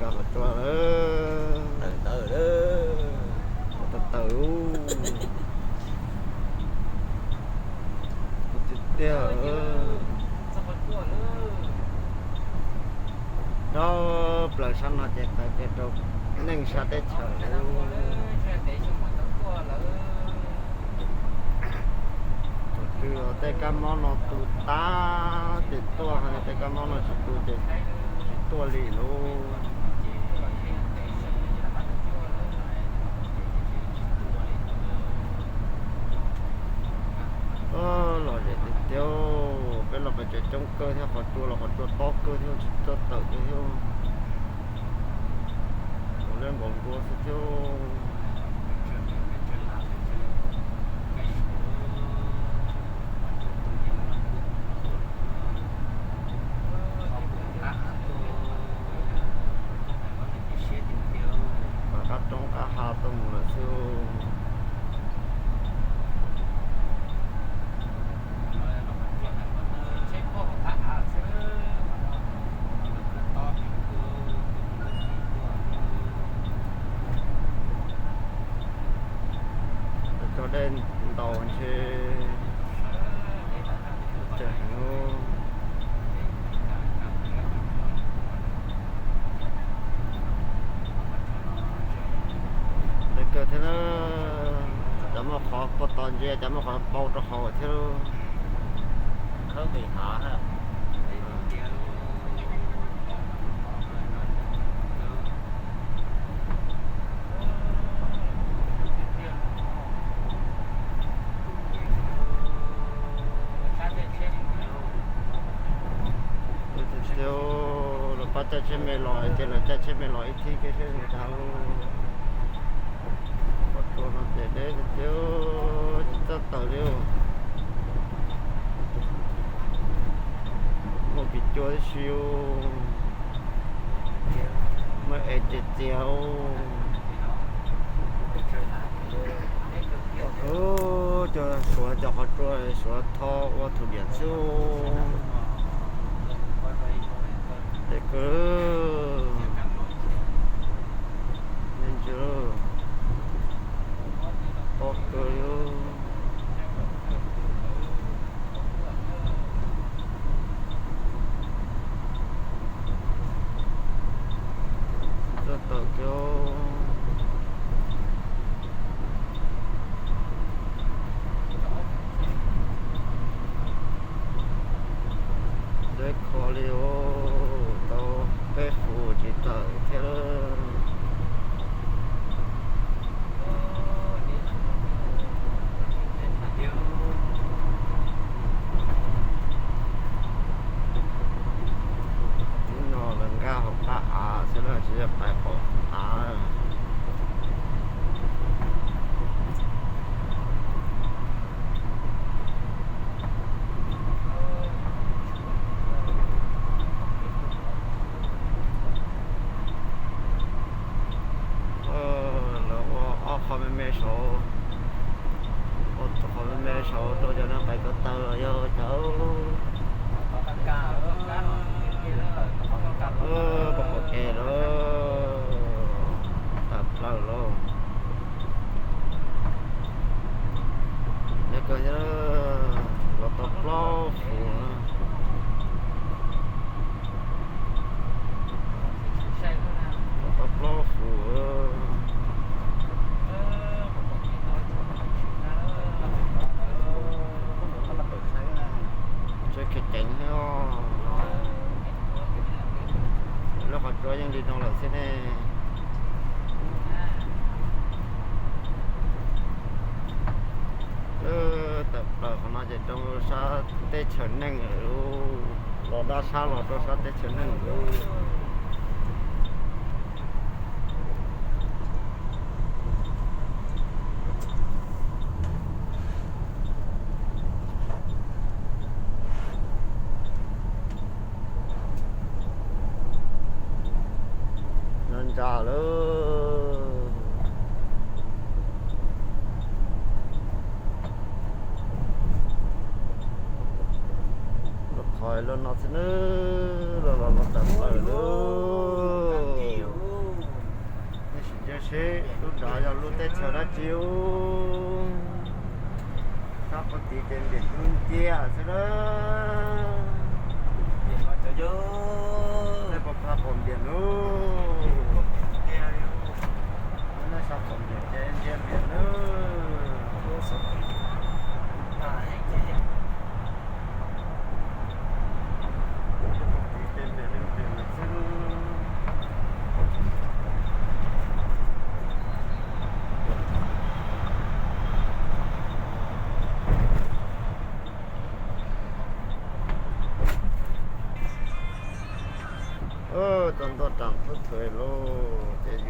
Qhov tsua lawm. Tawm tawm lawm. Tawm tawm. Tiag tiag. Nyob plaws sab no ces tawm kiag rau neej sab teb chaws lawm. Thaum twg tej kab mob no tu tag ces tuaj, ho yog tej kab mob no tsis tu ces tsis tuaj li lauj. Lom zem tiag tiag, peb los pem tseem coob kawg thiab, qhov tsua los qhov tsua tob kawg thiab, tsis txawj tawm kiag thiab. Ua liab nkaus ntua xwb thiab. Mas qab roob qab hav tuaj mus lawm xwb. Cov dej ntaus ntshe tsawg heev. Ntev kawg thiab na, cov muaj qhov pau tos ntsia, cov muaj qhov pau rau hauv thiab. Khawb nqis hav. Lawv pab caij tsheb me los ces lawv caij tsheb me los ib thib kiag seb zoo cas. Qhov tsua no ces deb tiag tiag, tsis txawj tawm li. Muaj kev cua tib si, muaj es txias txias. Cov suav cov qhov tsua suav tho ua thum diam xwb. Deb kawg. Ntsia, tob kawg li. Txawj tawm kiag. Deb kho li os, tau peb hus tsis tawm thiab. Tib no lawv nkag hauv qab av xwb na, tsis yog pais hauv av. Lawv ua ob qho me me saud, ua qho me me saud rau cov neeg pais ko taw los yog cov pom pom kev lawm, tawm plaws lawm. Deb kawg thiab, los tau plaub hus na. Los tau plaub hus. Tseem ceev thiab. Lub qhov tsua yeej li no lawm xwb ne. Tawm plaws qhov no ces rau sab teb chaws neeg lawm, los dab sab los rau sab teb chaws neeg lawm. Ntsa ntsa lawm. Los qhov los no xwb nawb, los los los tawm plaws lawm. Teb chaws dab tsi ub, sab qhov tid ces npias ntub nciab xwb na. Nej puas pom npias lub, nej sab pom npias ces ntsia npias lub. Tau nto raam qhub thawj lauj.